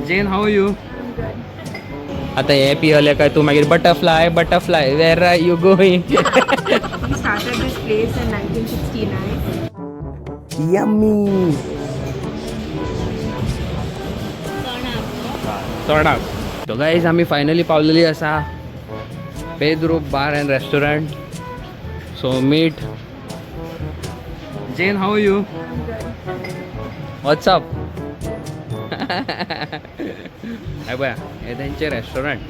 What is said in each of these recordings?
Jane, how you? आता हे पियले काय तूं मागीर butterfly butterfly where are you going? We started this place in 1969. Yummy. चोणाक. So guys, आमी फायनली पावलेली आसा Pedro bar and restaurant. So meet Jane, how you? What's up? हे पळया, हे त्यांचे रेस्टॉरंट.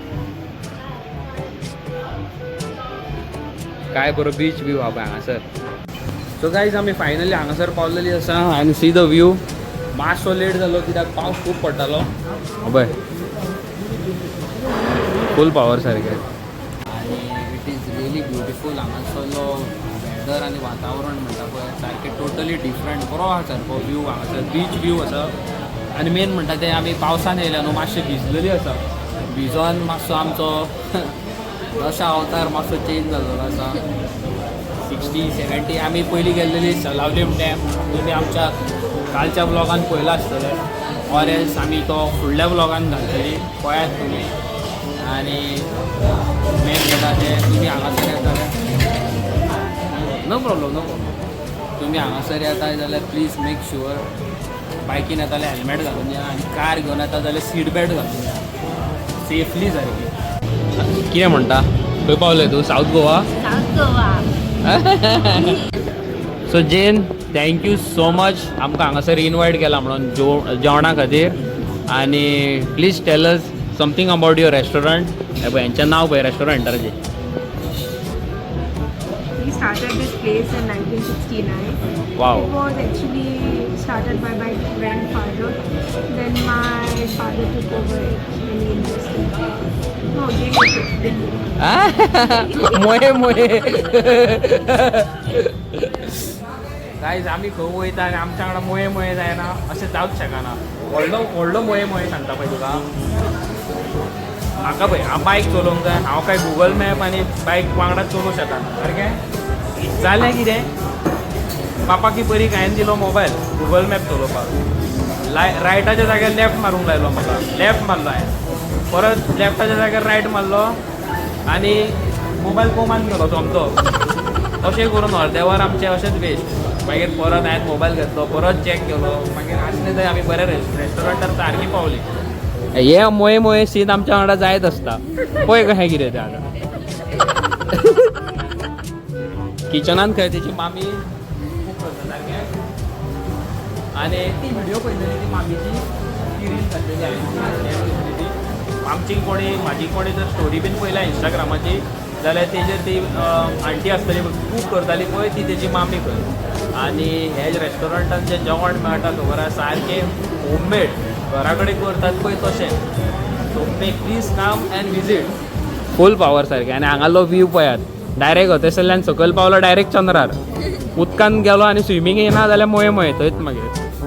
काय बरो बीच व्यू हा पळय हांगासर. सो गायज, आमी फायनली हांगासर पावलेली आसा आनी सी the view. मातसो लेट जालो कित्याक पावस खूब पडटालो. हो पळय, फूल पावर सारकें. आनी it is really beautiful. हांगासरलो वेदर आनी वातावरण म्हणटा पळय सारकें टोटली डिफरंट. बरो आहा सारको व्यू हांगासर, बीच व्यू आसा. आनी मेन म्हणटा तें आमी पावसान येयल्या न्हू, मातशें भिजलेली आसा. भिजोन मातसो आमचो दशा अवतार मातसो चेंज जाल्लो आसा. 60 70. आमी पयलीं गेल्लेली सलावलीम डॅम. तुमी आमच्या कालच्या ब्लॉगान पळयला आसतलें, ऑर एल्स आमी तो फुडल्या ब्लॉगान घालतली, पळयात तुमी. आनी मेन म्हणटा तें तुमी हांगासर येता, नो प्रॉब्लम, नो प्रॉब्लम. तुमी हांगासर येता जाल्यार प्लीज मेक शुअर, बायकीन येता जाल्यार हेल्मेट घालून या आनी कार घेवन येता जाल्यार सीट बेल्ट घालून या, सेफली सारकी. कितें म्हणटा, खंय पावले तूं? South Goa. South Goa. So Jane, thank you so much आमकां हांगासर इनवायट केला म्हणून जेवणा खातीर. आनी please tell us something about your restaurant. हे पळय, हेंचें नांव पळय रेस्टॉरंटाचें. We started this place in 1969. Wow. It was actually started by my grandfather. Then my father took over it and he invested. No, Jane took it. मोये मोये. Guys, आमी खंय वयता आनी आमच्या वांगडा मोये मोये जायना अशें जावंक शकना. व्हडलो व्हडलो मोये मोये सांगता पळय तुका. म्हाका पळय, हांव बायक चलोवंक जाय. हांव काय गुगल मॅप आनी बायक वांगडा चलोवंक शकना सारकें. जालें कितें, पापा की परीक हांवें दिलो मोबायल गुगल मॅप चलोवपाक. लाय रायटाच्या जाग्यार लेफ्ट मारूंक लायलो म्हाका. लेफ्ट मारलो हांवें, परत लेफ्टाच्या जाग्यार रायट मारलो आनी मोबायल कोमान गेलो सोमतो. अशें करून अर्दे वर आमचें अशेंच वेस्ट. मागीर परत हांवें मोबायल घेतलो, परत चॅक केलो. मागीर आसले थंय आमी बऱ्या रेस्टॉरंटार सारकी पावली. हे मोये मोये सीन आमच्या वांगडा जायत आसता. पळय कशें कितें तें. आतां किचनान खंय तेची मामी खूब करता सारकें. आनी ती व्हिडिओ पळयलेली ती मामीची, ती रील घातलेली हांवें ती. आमची कोणी म्हाजी कोणी जर स्टोरी बीन पळयल्या इंस्टाग्रामाची जाल्यार तेजेर ती आंटी आसतली कूक करताली पळय, ती तेजी मामी खंय. आनी हे रेस्टॉरंटान जें जेवण मेळटा खबर आसा, सारकें होममेड घरा कडेन करतात पळय तशें. So make please come and visit. Full power सारकें. आनी हांगालो व्यू पळयात, डायरेक्ट हतेसरल्यान सकयल पावलो, डायरेक्ट चंद्रार. उदकान गेलो आनी स्विमींग येना जाल्यार मोये मोये थंयच. मागीर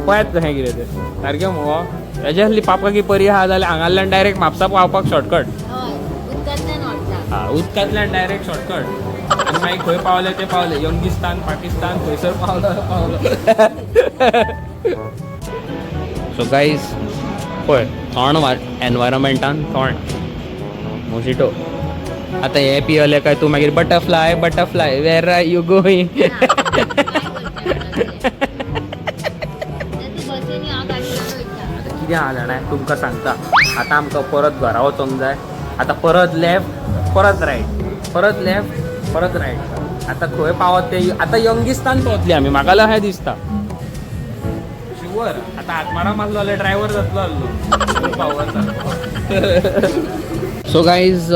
पळयात कशें कितें तें सारकें मुगो. हेजे आसली पापा की परी आहा जाल्यार हांगाल्यान डायरेक्ट म्हापसा पावपाक शॉर्टकट. हय, उदकांतल्यान व्हरता. हा, उदकांतल्यान डायरेक्ट शॉर्टकट. आनी मागीर खंय पावले ते पावले, यंगिस्तान, पाकिस्तान, खंयसर पावलो पावलो. सो गायज, पळय, थोंड एनवायरमेंटान थोंड मोजिटो. आतां हे पियले काय तूं मागीर butterfly butterfly where are you going? तूं बसीन, हांव गाडी घेवन वयता. आतां कितें आहा जाणा, तुमकां सांगता. आतां आमकां परत घरा वचोंक जाय. आतां परत लेफ्ट, परत रायट, परत लेफ्ट, परत रायट. आतां खंय पावत ते? आतां यंगिस्तान पावतली आमी, म्हाका अशें दिसता शुवर. आतां आत्माराम मारलो जाल्यार ड्रायव्हर जातलो आहलो पावर. सो गायज,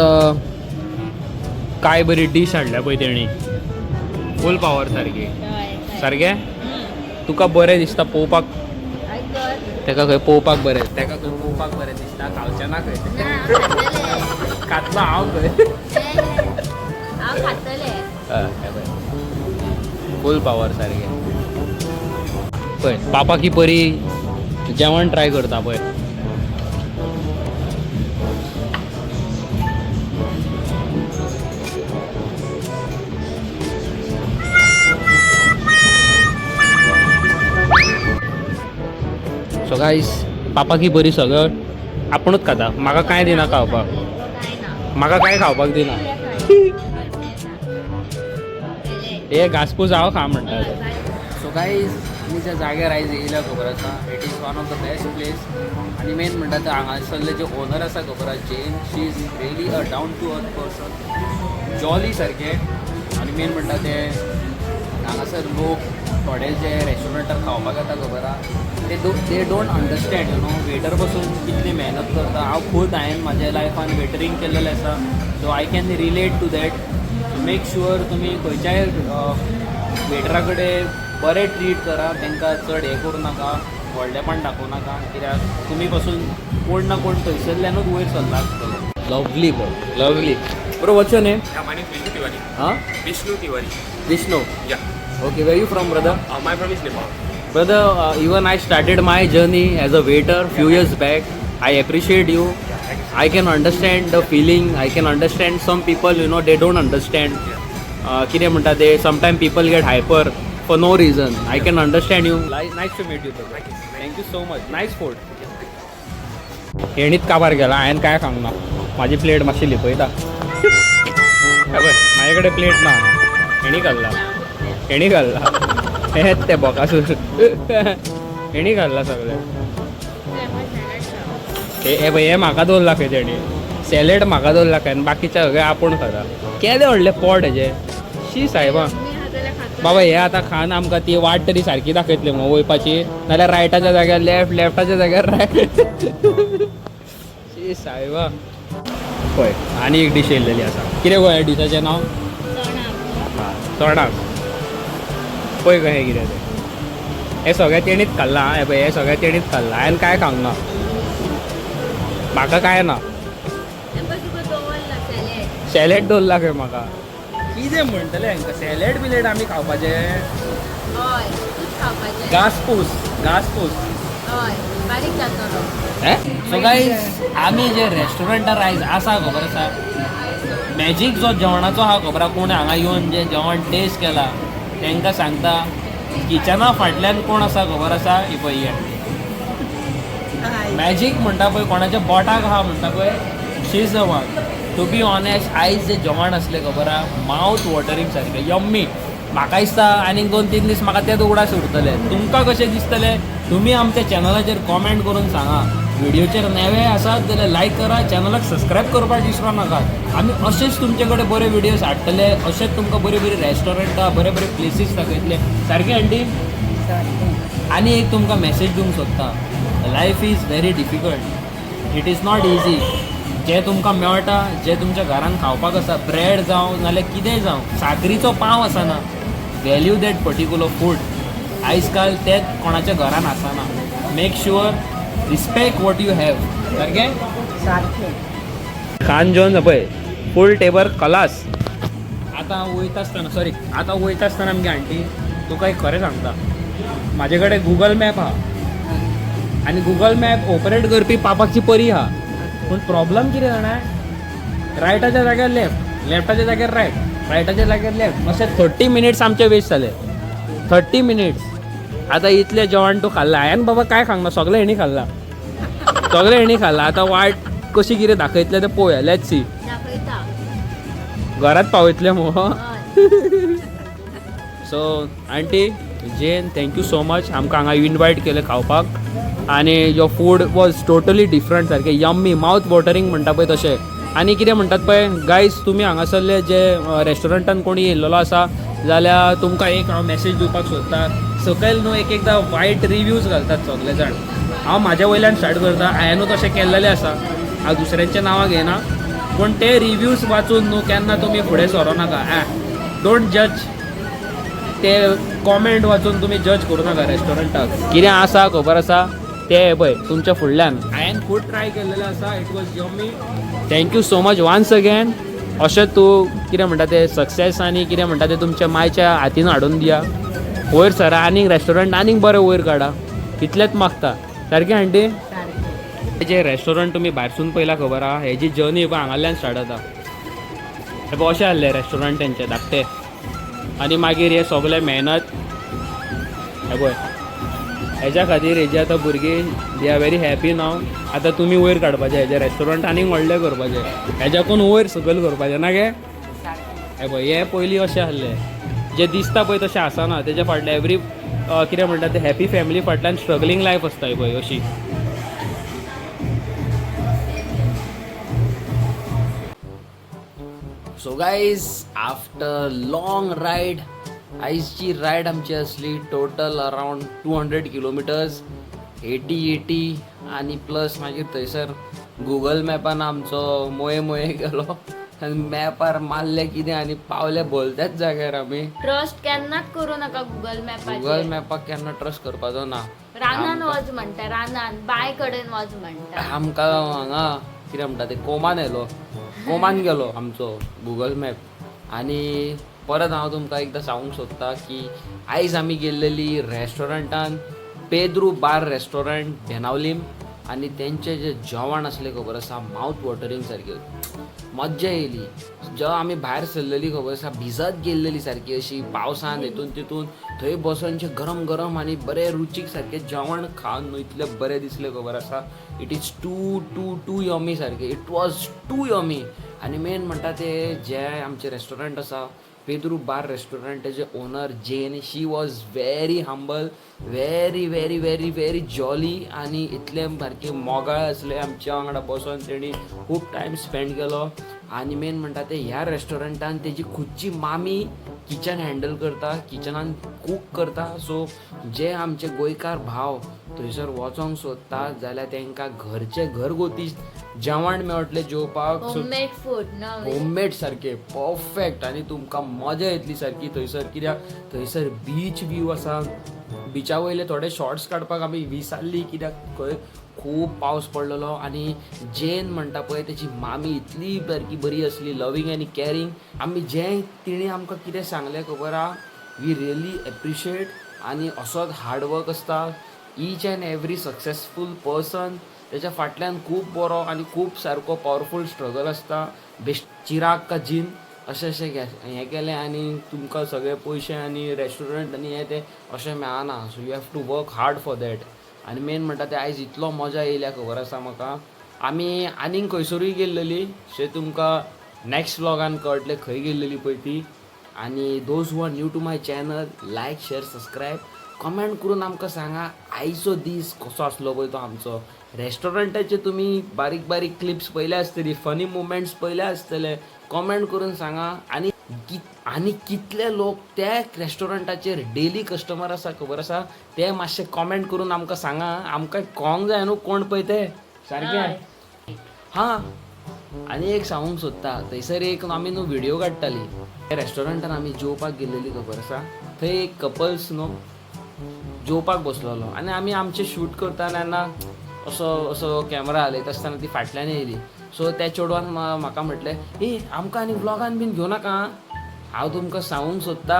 काय बरी डीश हाडल्या पळय तेणी, फूल पावर सारकी. सारकें तुका बरें दिसता पळोवपाक. तेका खंय पळोवपाक बरें, तेका खंय पळोवपाक बरें दिसता. खावचें ना खंय. खातलो हांव खंय. हांव खातलें. फूल पावर सारकें. पळय, पापा की परी जेवण ट्राय करता पळय. सो गायस, पापा की परी सगळं आपुणूच खाता. म्हाका कांय दिना खावपाक. काय ना. म्हाका कांय खावपाक दिना. हे घासपूस हांव खा म्हणटा. सो गायज, आमी ज्या जाग्यार आयज येयल्या खबर आसा, it is one of the best place. आनी मेन म्हणटा ते हांगासरले जे ओनर आसा खबर आसा, Jane, she is really a down to earth person, jolly सारकें. आनी मेन म्हणटा ते हांगासर लोक थोडे जे रेस्टॉरंटार खावपाक येता खबर आसा, ते they don't understand waiter पसून कितली मेहनत करता. हांव खूद हांवें म्हाज्या लायफान वेटरींग केल्लेलें आसा, so I can relate to that. Make sure तुमी खंयच्याय वेटरा कडेन बरें ट्रीट करा तांकां, चड हें करूं नाका, व्हडलेपण दाखोवं नाका, कित्याक तुमी पसून कोण ना कोण थंयसरल्यानूच वयर सरला आसतलो. Lovely bro, lovely bro. What's your name? Yeah, my name is Vishnu Tiwari. हां? Vishnu Tiwari. Vishnu. Yeah. Okay, where you from, brother? My from is Nepal. Brother, even I started my journey as a waiter few years back. I appreciate you. Yeah, thank you, sir. I can understand the feeling. I can understand some people, they don't understand. कितें म्हणटा ते, sometime people get hyper for no reason. I can understand you. Nice to meet you. Thank you. Thank you so much. Nice food. हेणीत काबार केला. हांवें काय खावंक ना. माझी प्लेट मातशी लिपयता. हे पळय, म्हाजे कडेन प्लेट ना. हेणी खाल्ला, हेणी खाल्ला. हेच ते बोकासूर हेणी खाल्ला सगळें. हे हे पळय, हे म्हाका दवरला खंय तेणी. सॅलेड म्हाका दवरला खंय आनी बाकीचे सगळें आपूण खाता. केदें व्हडलें पोट हेजें! शी सायबा. बाबा, हे आतां खान आमकां ती वाट तरी सारकी दाखयतली मगो वयपाची, नाल्यार रायटाच्या जाग्यार लेफ्ट, लेफ्टाच्या जाग्यार रायट. शी सायबा. पळय, आनी एक डीश येयल्लेली आसा. कितें गो ह्या डिशाचें नांव? चोणाक. पळय कशें कितें तें. हें सगळें तेणीच खाल्लां. हें पळय, हें सगळें तेणीच खाल्लां. हांवें कांय खावंक ना. म्हाका कांय ना. सॅलेड दवरला खंय म्हाका. कितें म्हणटलें हांकां, सॅलेड बिलेड आमी खावपाचें? घासपूस, घासपूस. बारीक जातलो. सो गायज, आमी जे रेस्टॉरंटार आयज आसा खबर आसा, मॅजीक जो जेवणाचो आहा खबर आहा. कोण हांगा येवन जे जेवण टेस्ट केला तांकां सांगता, किचना फाटल्यान कोण आसा खबर आसा, ही पळय ही. मॅजीक म्हणटा पळय, कोणाच्या बोटाक आहा म्हणटा पळय, she is the one. To be honest, आयज जे जेवण आसलें खबर आहा, मावथ वॉटरींग सारकें, यम्मी. म्हाका दिसता आनीक 2-3 दीस म्हाका तेच उगडास उरतले. तुमकां कशें दिसतलें, तुमी आमच्या चॅनलाचेर कॉमेंट करून सांगा. व्हिडिओचेर नवे आसात जाल्यार लायक करा, चॅनलाक सबस्क्रायब करपाक विसरो नाकात. आमी अशेच तुमचे कडेन बरे व्हिडियोज हाडटले, अशेच तुमकां बरी बरी रेस्टॉरंटां, बरे बरे प्लेसीस दाखयतले. सारकें आंटी? आनी एक तुमकां मॅसेज दिवंक सोदता. Life is very difficult, it is not easy. जें तुमकां मेळटा, जें तुमच्या घरान खावपाक आसा, ब्रेड जावं नाल्यार कितेंय जावं, साकरीचो पांव आसना, value that particular food. आयज काल तें कोणाच्या घरान आसना. Make sure respect what you have. सारकें? सारकें. खान जेवन पळय, फूल टेबल खलास. आतां वयता आसतना, सॉरी, आतां वयता आसतना आमगे आंटी, तुका एक खरें सांगता, म्हाजे कडेन गुगल मॅप आहा आनी गुगल मॅप ऑपरेट करपी पापाची परी आहा. पूण प्रॉब्लम कितें जाणा, रायटाच्या जाग्यार लेफ्ट, लेफ्टाच्या जाग्यार रायट, रायटाच्या जाग्यार लेफ्ट. मातशें 30 मिनिट्स आमचे वेस्ट जाले, 30 मिनिट्स. आतां इतलें जेवण तूं खाल्लां. हांवें बाबा कांय खावंक ना, सगळें हेणी खाल्लां, सगळें हेणी खाल्लां. आतां वाट कशी कितें दाखयतलें तें पळोवया. Let's see. दाखयता. घरात पावयतले मगो. हय. So aunty Jen, thank you so much आमकां हांगा इनवायट केलें खावपाक. आनी your food was totally different, सारकें यम्मी, मावथ वॉटरींग म्हणटा पळय तशें. आनी कितें म्हणटात पळय गायज, तुमी हांगासरले जे रेस्टॉरंटान कोणी येयल्लेलो आसा जाल्यार तुमकां एक हांव मॅसेज दिवपाक सोदता. सकयल न्हू एक एकदां वायट रिव्यूज घालतात सगळे जाण. हांव म्हाज्या वयल्यान स्टार्ट करता, हांवेनूय तशें केल्लेलें आसा. हांव दुसऱ्यांच्या नांवां घेयना, पूण ते रिव्यूज वाचून न्हू केन्ना तुमी फुडें सरो नाका. Don't जज. ते कॉमेंट वाचून तुमी जज करूं नाका रेस्टॉरंटाक. कितें आसा खबर आसा ते पळय तुमच्या फुडल्यान. हांवें फूड ट्राय केल्लेलें आसा, it was yummy. Thank you so much once again. अशें तूं कितें म्हणटा ते सक्सेस आनी कितें म्हणटा ते तुमच्या मायच्या हातीन हाडून दिया. वयर सरा आनीक रेस्टॉरंट आनीक बरें वयर काडा, इतलेंच मागता. सारकें आंटी? सारकें. जे रेस्टॉरंट तुमी भायरसून पयला खबर आहा, हेजी जर्नी पळय हांगाल्यान स्टार्ट जाता. हे पळय, अशें आहलें रेस्टॉरंट तेंचें धाकटें आनी मागीर हे सगळें मेहनत. हे पळय, हेज्या खातीर हेजी आतां भुरगीं they are very happy now. आतां तुमी वयर काडपाचें हेजें रेस्टॉरंट आनीक व्हडलें करपाचें, हेज्याकून वयर सकयल करपाचें ना गे. हे पळय, हे पयलीं अशें आसलें जें दिसता पळय तशें आसना. तेज्या फाटल्यान एवरी कितें म्हणटा ते हॅपी फॅमिली फाटल्यान स्ट्रगलींग लायफ आसता ही पळय अशी. So guys, after long ride, आयची रायड आमची आसली total around 200 kilometers, 80 80 आनी प्लस मागीर थंयसर गुगल मॅपान आमचो मोये मोये गेलो आनी मॅपार मारलें कितें आनी पावले भलत्याच जाग्यार आमी. ट्रस्ट केन्नाच करू नका गुगल गुगल मॅपाचेर. मॅपाक केन्ना ट्रस्ट करपाचो ना. रानान वच म्हणटा, रानान बाय कडेन वच म्हणटा. आमकां हांगा कितें म्हणटा ते कोमान येयलो, कोमान गेलो आमचो गुगल मॅप. आनी परत हांव तुमकां एकदां सांगूंक सोदता की आयज आमी गेल्लेली रेस्टॉरंटान, पेद्रू बार रेस्टॉरंट, बेनावलीम. आनी तेंचें जें जेवण आसलें खबर आसा, मावथ वॉटरींग सारकें, मज्जा येयली. जेन्ना आमी भायर सरलेली खबर आसा, भिजत गेल्लेली सारकी अशी पावसान हितून तितून, थंय बसून जें गरम गरम आनी बरें रुचीक सारकें जेवण खावन न्हू इतलें बरें दिसलें खबर आसा. It is too too too yummy सारकें, it was too yummy. आनी मेन म्हणटा ते जे आमचें रेस्टॉरंट आसा, पेद्रू बार रेस्टॉरंट, तेजे owner Jane, she was very humble, very very very very jolly आनी इतले सारके मोगाळ आसले. आमच्या वांगडा बसोन तेणी खूब टायम स्पेंड केलो. आनी मेन म्हणटा ते ह्या रेस्टॉरंटान तेजी खुदची मामी किचन हँडल करता, किचनान कूक करता. सो जे आमचे गोंयकार भाव थंयसर वचोंक सोदता जाल्यार तांकां घरचे घरगुती जेवण मेळटलें जेवपाक. सो होममेड फूड न? होममेड सारकें परफेक्ट आनी तुमकां मजा येतली सारकी थंयसर, कित्याक थंयसर बीच व्यू आसा. बिचा वयले थोडे शॉर्ट्स काडपाक आमी विसरली, कित्याक खंय खूब पावस पडलेलो. आनी जेन म्हणटा पळय, तेची मामी इतली सारकी बरी आसली, लवींग आनी कॅरींग. आमी जें तिणें आमकां कितें सांगलें खबर आहा, we really appreciate. आनी असोच हार्डवर्क आसता. Each and every successful person तेच्या फाटल्यान खूब बरो आनी खूब सारको पावरफूल स्ट्रगल आसता. बेश्ट चिराग का जीन अशें अशें हें केलें आनी तुमकां सगळे पयशे आनी रेस्टॉरंट आनी हें तें अशें मेळना. So you have to work hard for that. आनी मेन म्हणटा तें आयज इतलो मजा येयल्या खबर आसा म्हाका. आमी आनीक खंयसरूय गेल्लेली शे तुमकां नॅक्स्ट व्लॉगान कळटलें खंय गेल्लेली पळय ती. आनी those who are new to my channel, like, share, subscribe, comment करून आमकां सांगा आयचो दीस कसो आसलो पळय तो आमचो. रेस्टॉरंटाचे तुमी बारीक बारीक क्लिप्स पळयल्या आसतली, फनी मुमेंट्स पळयल्या आसतले, कमेंट करून सांगा. आनी कितले लोक त्या रेस्टॉरंटाचेर डेली कस्टमर आसा खबर आसा, ते मातशे कमेंट करून आमकां सांगा. आमकां कळोंक जाय न्हू कोण पळय ते सारकें. हां, आनी एक सांगूंक सोदता, थंयसर एक आमी न्हू व्हिडियो काडटाली. त्या रेस्टॉरंटान आमी जेवपाक गेल्लेली खबर आसा, थंय एक कपल्स न्हू जेवपाक बसलेलो आनी आमी आमचें शूट करता तेन्ना असो असो कॅमरा हालयता आसतना ती फाटल्यान येयली. सो त्या चेडवान म्हाका म्हटलें, ए, आमकां आनी व्लॉगान बीन घेवं नाका आं. हांव तुमकां सांगूंक सोदता,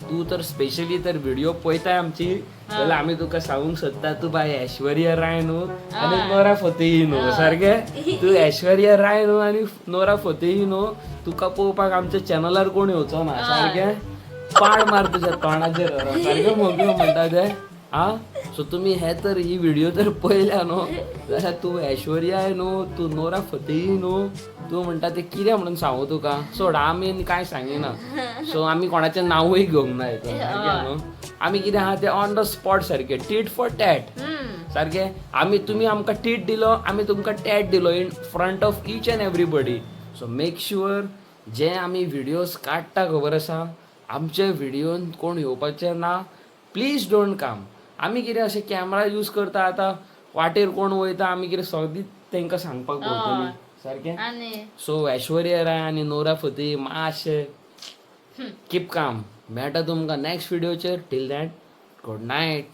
तूं तर स्पेशली तर व्हिडियो पळयताय आमची जाल्यार आमी तुका सांगूंक सोदता, तूं बाय ऐश्वर्या राय न्हू आनी नोरा फतेही न्हू. सारकें, तूं ऐश्वर्या राय न्हू आनी नोरा फतेही न्हू. तुका पळोवपाक आमच्या चॅनलार कोण येवचो ना. सारकें, पाड मार तुज्या तोंडाचेर, सारकें मोगयो म्हणटा ते. आं, सो तुमी हे तर ही व्हिडिओ जर पळयल्या न्हू जाल्यार तूं ऐश्वर्या न्हू, तूं नोरा फतेही न्हू. तूं म्हणटा ते कितें म्हणून सांगू तुका, सोड, आमी कांय सांगिना. सो आमी कोणाचें नांवूय घेवंक ना हितून, सारकें न्हू. आमी कितें आहा तें ऑन the spot सारकें, टीट फॉर टॅट सारकें. आमी तुमी आमकां टीट दिलो, आमी तुमकां टॅट दिलो in front of each and everybody. So make sure जे आमी व्हिडियोज काडटा खबर आसा, आमचे व्हिडियोन कोण येवपाचें ना, please don't come. आमी कितें अशें कॅमरा यूज करता, आतां वाटेर कोण वयता, आमी कितें सगळीं तांकां सांगपाक भोंवतली सारकें. आनी सो ऐश्वर्या राय आनी नोरा फतेही मातशें कीप काम. मेळटा तुमकां next व्हिडियोचेर. Till that, good night.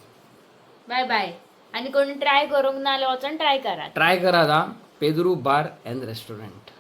Bye bye. आणि कोणी ट्राय करूंक ना जाल्यार वचोन ट्राय करात. ट्राय करात हा, पेद्रू बार अँड रेस्टॉरंट.